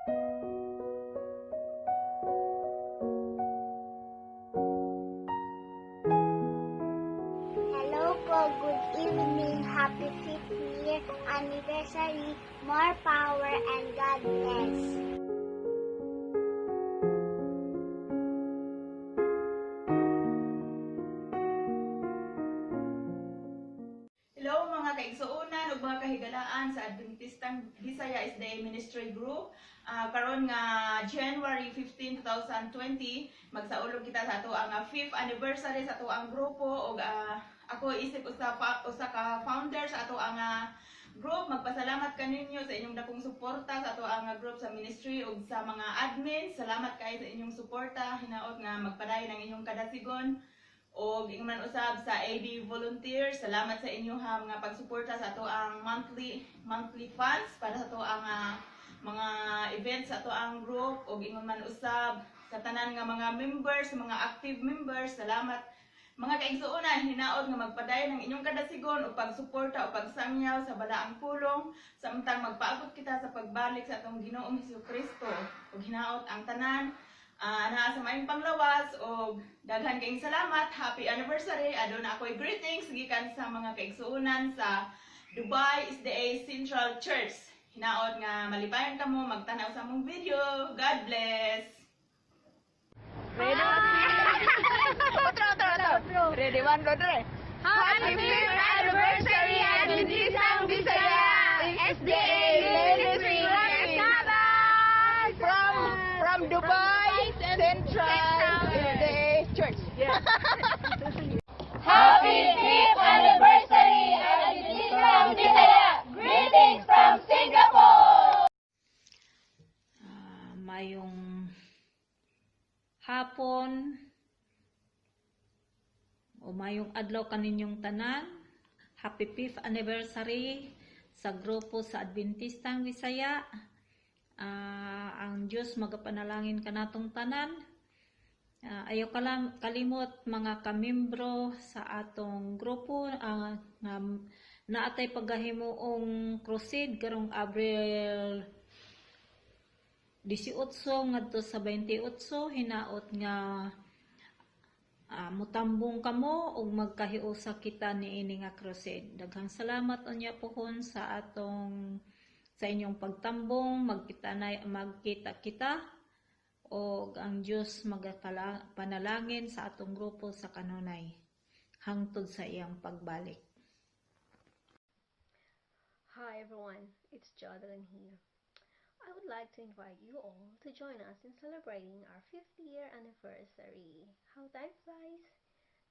Hello po, good evening. Happy 5th year anniversary. More power and God bless. Hello, mga kaigsuonan ug mga kahigalaan sa Adventistang Bisaya SDA Ministry Group. Karon nga January 15, 2020, magsaulog kita sa ato ang 5th anniversary sa ato ang grupo ug ako isip usa ka founder sa ato ang group. Magpasalamat kaninyo sa inyong dakong suporta sa ato ang group sa ministry ug sa mga admins. Salamat kaayo sa inyong suporta. Hinaot nga magpadayon ang inyong kadasigon. Og ingon usab sa AD volunteers, salamat sa inyo ha mga pagsuporta sa ato ang monthly monthly funds para sa ato ang mga events sa ato ang group. Og ingon man usab sa tanan nga mga members, mga active members, salamat, mga kaigsuonan. Hinaot nga magpadayon ang inyong kadasigon o pagsuporta o pagsangyaw sa balaang pulong samtang magpaabot kita sa pagbalik sa atong Ginoong Hesukristo. Ug hinaot ang tanan naa sa maayong panglawas og daghan kayong salamat. Happy anniversary. Aduna ako'y greetings gikan sa mga kaigsuonan sa Dubai SDA Central Church. Hinaot nga malipayon kamo magtanaw sa among video. God bless. Ready? Otro, otro, otro. Ready, one, two, three. Happy 5th anniversary, Adventistang Bisaya SDA Ministry! From Dubai Central SDA Church. Happy 5th anniversary, Adventistang Bisaya! Greetings from Singapore! Mayong hapon o mayong adlaw kaninyong tanan. Happy 5th anniversary sa grupo sa Adventistang Bisaya. Ang Diyos magapanalangin kanatong tanan. Ayaw kalimot, mga kamembro sa atong grupo, nga naatay paggahimuong crusade karong Abril 18 ngadto sa 28. Hinaot nga mutambong kamo ug magkahiusa kita niini nga crusade. Daghang salamat unya pohon sa inyong pagtambong. Magkita na magkita kita og ang Dios magapanalangin sa atong grupo sa kanunay hangtod sa iyang pagbalik. Hi everyone, it's Jodelyn here. I would like to invite you all to join us in celebrating our 5th year anniversary. How time flies!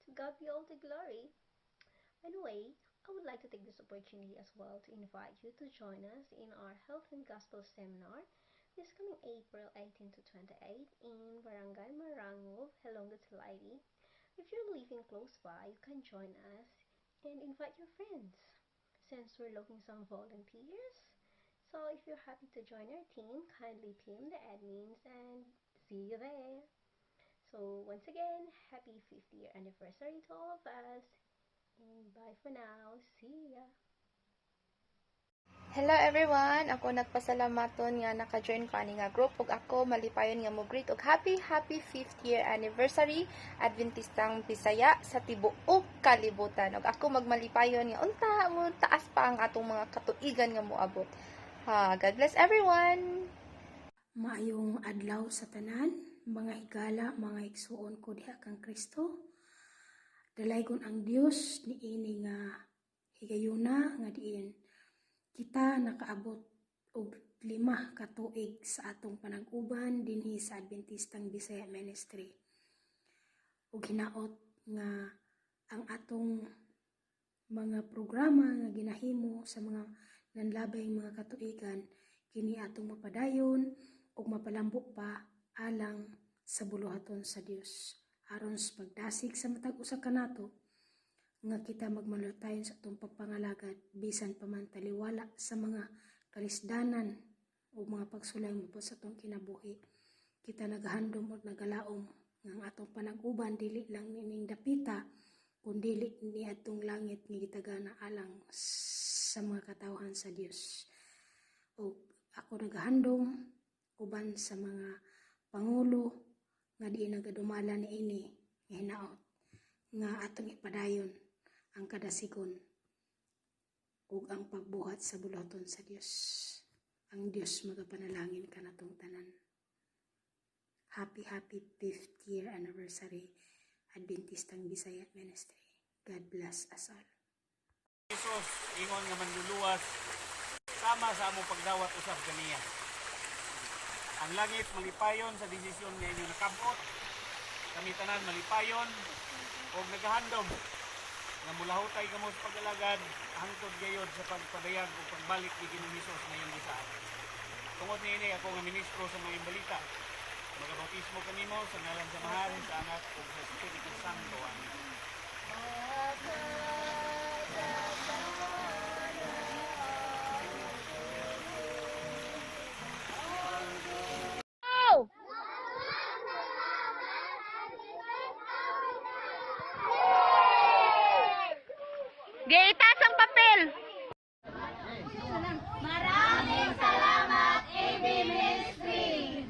To God be all the glory. Anyway, I would like to take this opportunity as well to invite you to join us in our Health and Gospel Seminar this coming April 18 to 28 in Barangay Marangov, Hilongos, Leyte. If you're living close by, you can join us and invite your friends since we're looking some volunteers. So if you're happy to join our team, kindly PM the admins and see you there. So once again, happy 5th year anniversary to all of us. And bye for now. See ya. Hello everyone! Ako nagpasalamaton nga naka-join ko ani nga group ug ako malipayon nga mo greet og happy happy 5th year anniversary, Adventistang Bisaya sa tibuok kalibutan. Ug ako magmalipayon nga unta mo taas pa ang atong mga katuigan nga moabot. Ha, God bless everyone. Maayong adlaw sa tanan, mga higala, mga igsuon ko diha kang Kristo. Dalaygon ang Dios niini nga higayuna nga diin kita nakaabot og 5 ka tuig sa atong panag-uban dinhi sa Adventistang Bisaya Ministry. Ug hinaot nga ang atong mga programa nga ginahimo sa mga nanlabay mga katuigan kini atong mapadayon ug mapalambo pa alang sa buluhaton sa Dios, aron sa pagdasig sa matag usa kanato nga kita magmalutayon sa atong pagpangalagad bisan pa man taliwala sa mga kalisdanan o mga pagsulay mo sa atong kinabuhi. Kita nagahandom ug nagalaom nga ang atong panag-uban dili lang nining dapita kun dili ni atong langit nga gitagana alang sa mga katawhan sa Dios. Ug ako nagahandom uban sa mga pangulo nga diin nagadumala niini nga hinaot nga atong ipadayon ang kadasigon ug ang pagbuhat sa buluhaton sa Dios. Ang Dios magapanalangin kanatong tanan. Happy, happy fifth year anniversary, Adventistang Bisaya Ministry. God bless us all. Jesus ingon nga manluluwas sama sa among pagdawat usab kaniya. Ang langit malipayon sa desisyon nga inyong nakabot. Kami tanan malipayon og nagahandom nga mulahutay kamo sa pag-alagad hangtod gayod sa pagpadayag ug pagbalik ni Ginoong Hesus ngayong isa. Tungod niini, ako nga ministro sa Maayong Balita, magabautismo kanimo sa ngalan sa Amahan, sa Anak ug sa Espiritu Santo. Amen. Go! Giitas ang papel. Maraming salamat, AB Ministry!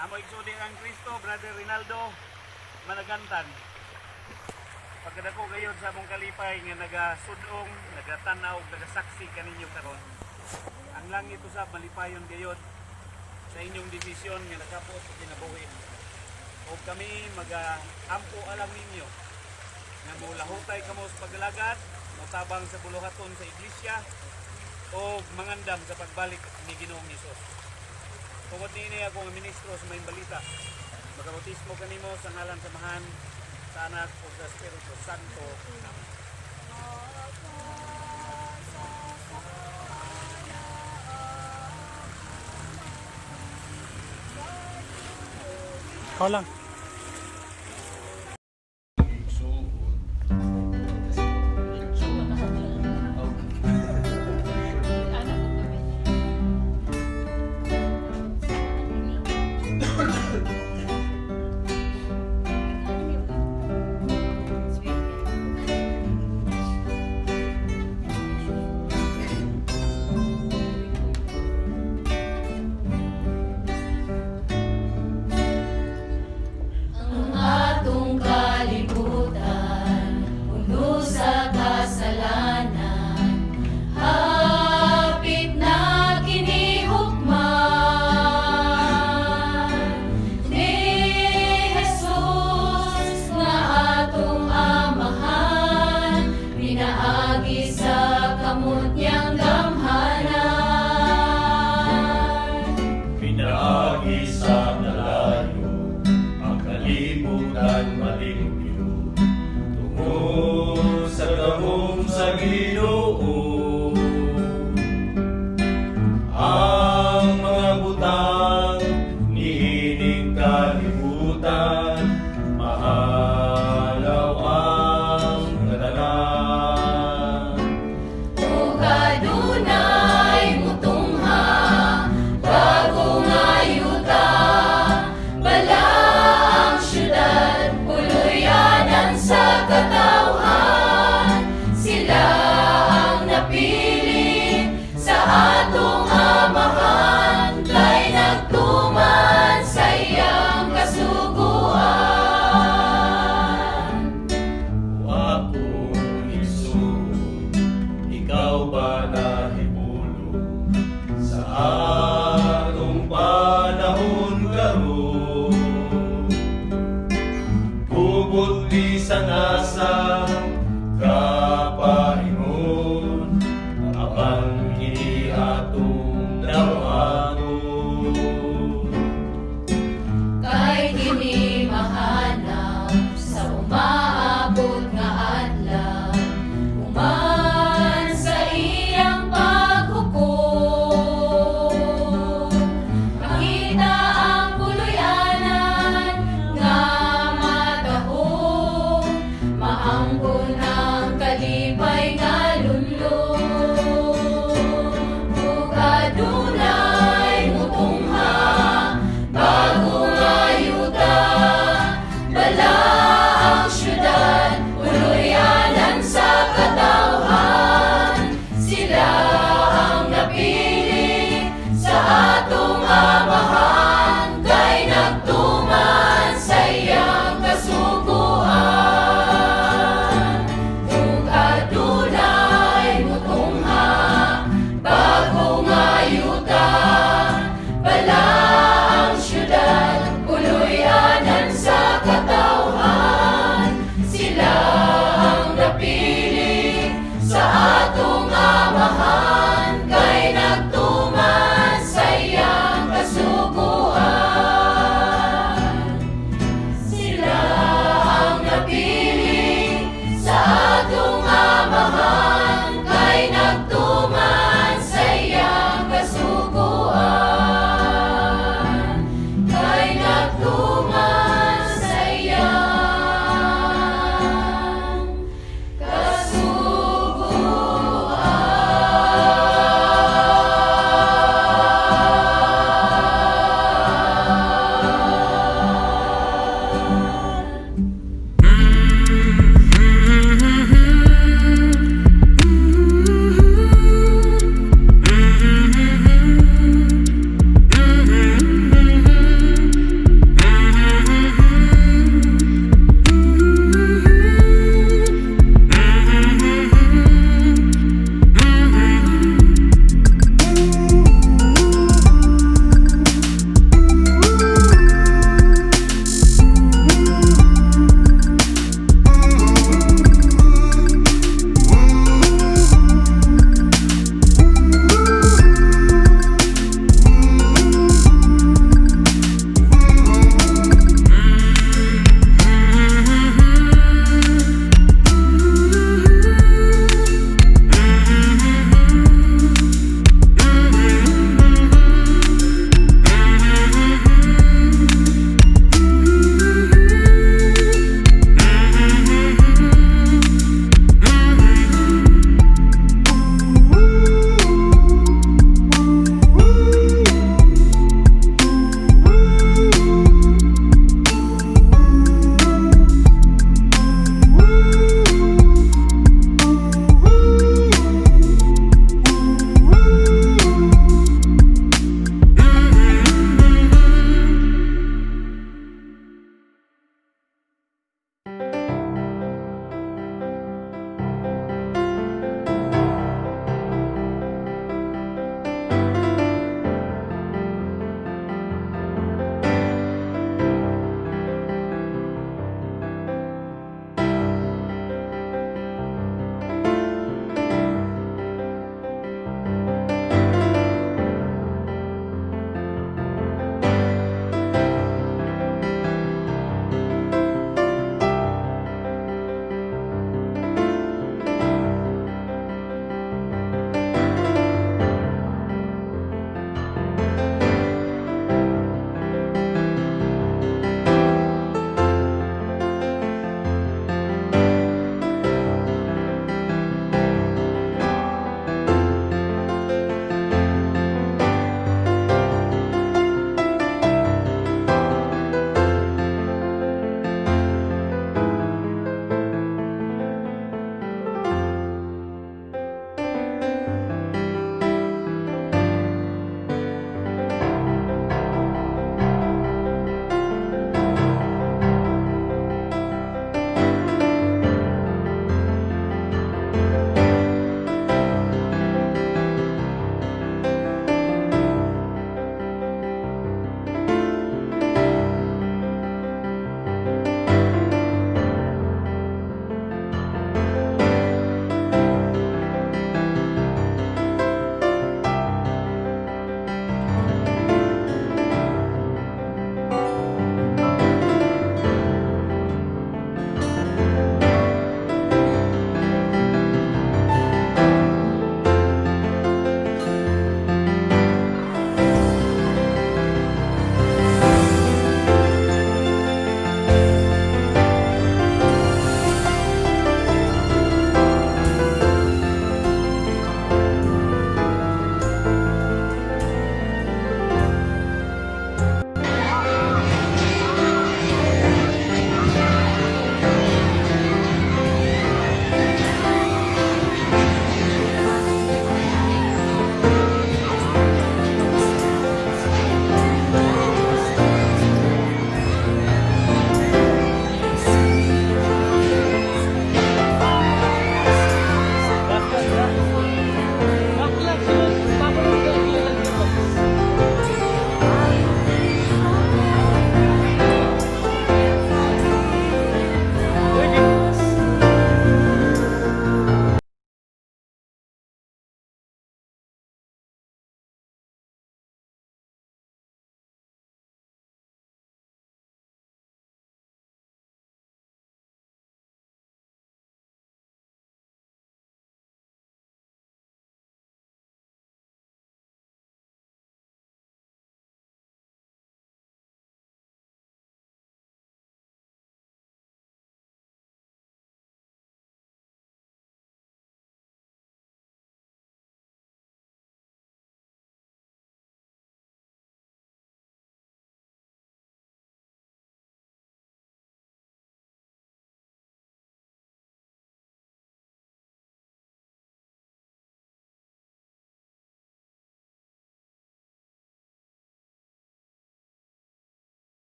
Amo igsoon ang Kristo, Brother Rinaldo Managantan. Pagkadako gayod sa among kalipay nga nagasudong, nagatanaw, nagasaksi kaninyo karon. Ang langit usab malipayon gayod sa inyong desisyon nga nakabot og kinabuhi. O kami magaampo alang ninyo nga molahutay kamo sa pagalagad, motabang sa buluhaton sa iglesia, o mangandam sa pagbalik ni Ginoong Hesus. Tungod niini ako nga ministro sa Maayong Balita, magabautismo kanimo sa ngalan sa Amahan, sa Anak ug sa Espiritu Santo. Amen. Ikaw lang. Ang atong kalibutan, puno sa kasalanan, hapit na kini hukman. Ni Jesus nga atong Amahan, pinaagi sa kamot niyang gamhanan. Pinaagi sa kalayo, ang kalibutan malimpyo, tungo sa gahom sa Ginoo. Ang mga butang niining kalibutan, mahalaw ang katanan. Ug adunay mutungha, bago nga yuta, balaang syudad, puluyanan sa katawhan. Sila ang napili sa atong Amahan, kay nagtuman sa iyang kasuguan. O akong igsoon, ikaw ba nahibulong sa atong panahon karon? Hugot bisan asa kapaingon, apan kini atong dawaton. Kay kini mahanaw sa umaabot nga adlaw, human sa iyang paghukom. Makita ang puloy-anan nga matahom, maangkon ang kalipay nga lunlon. Ug adunay mutungha, bago nga yuta, balaang syudad, puluyanan sa katawhan. Sila ang napili sa atong Amahan, kay nagtuman sa iyang kasuguan. Ug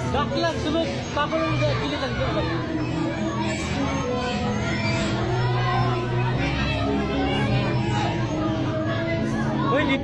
Back lang, sulod. Pako lang sa gilid lang. Uy, di.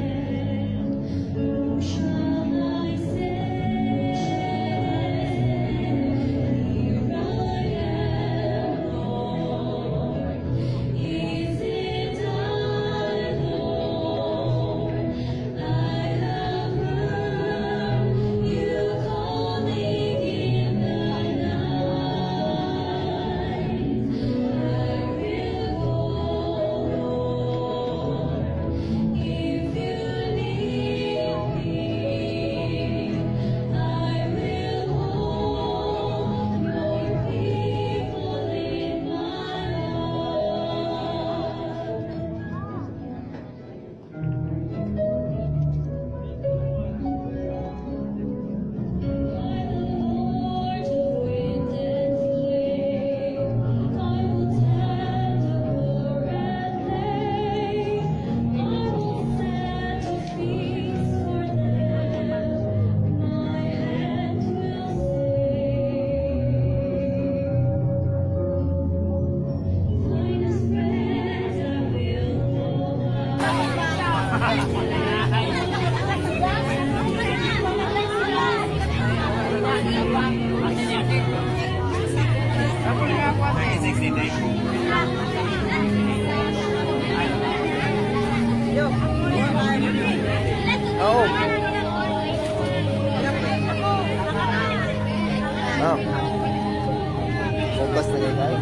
Oo. Ah. Focus na kayo.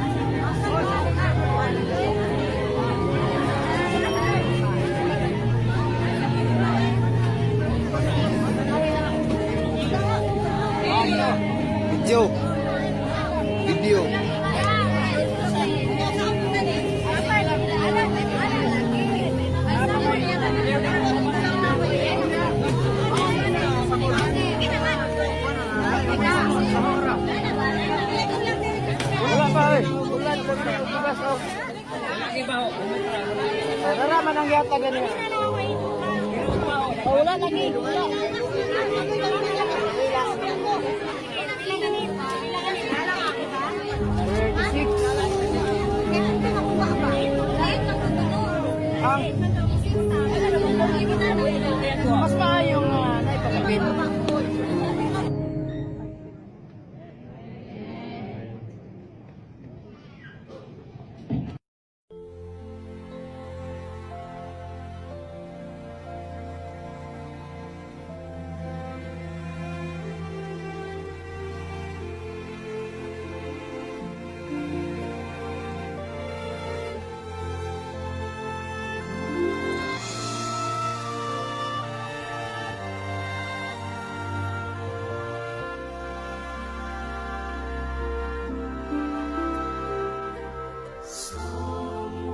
Video. Video. Wala pa eh. Naraman ang yata ganyan. Wala lagi. Wala. 36. Ang mas maayong naipakapit.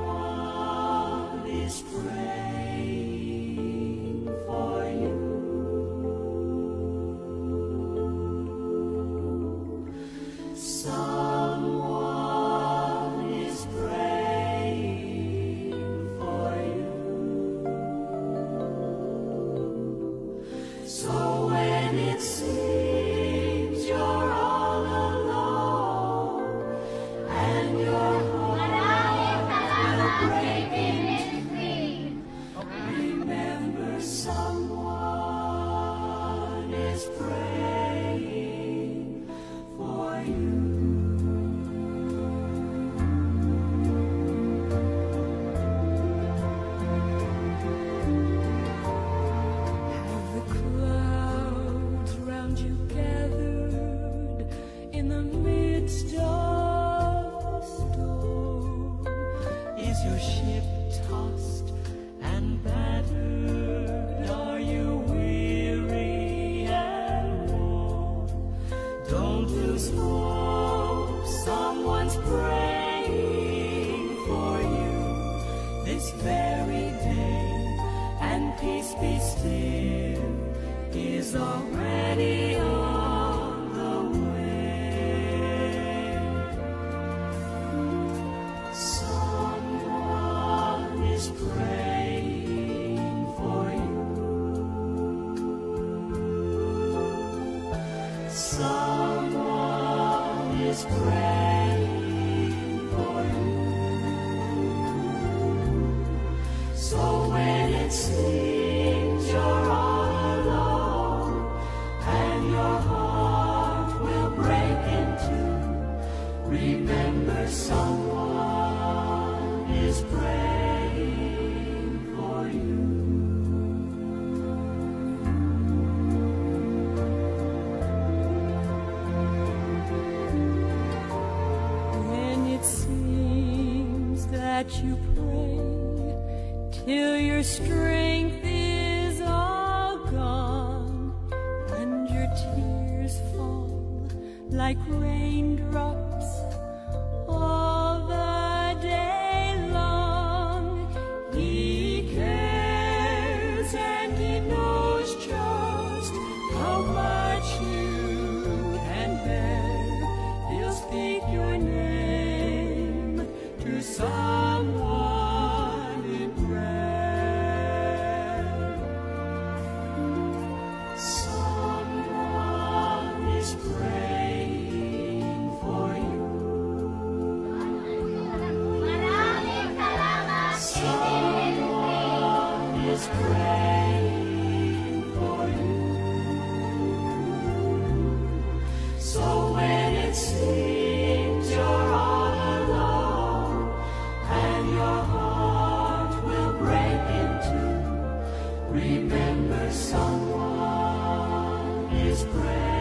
Someone is praying for you. Someone is praying for you. So when it seems you're all alone and your heart will break in remember someone is praying for you. Have the clouds round you gathered in the midst of the storm? Is your ship tossed and battered? Are you weary and worn? Don't lose hope. Someone's praying for you this very day, and peace be still is already on the way. Someone is praying for you. Someone Like raindrops all the day long. He cares and He knows just how much you can bear. He'll speak your name to someone in prayer. Someone is praying for you. Maraming salamat. Someone is praying for you. So when it seems you're all alone and your heart will break in two, remember someone is praying.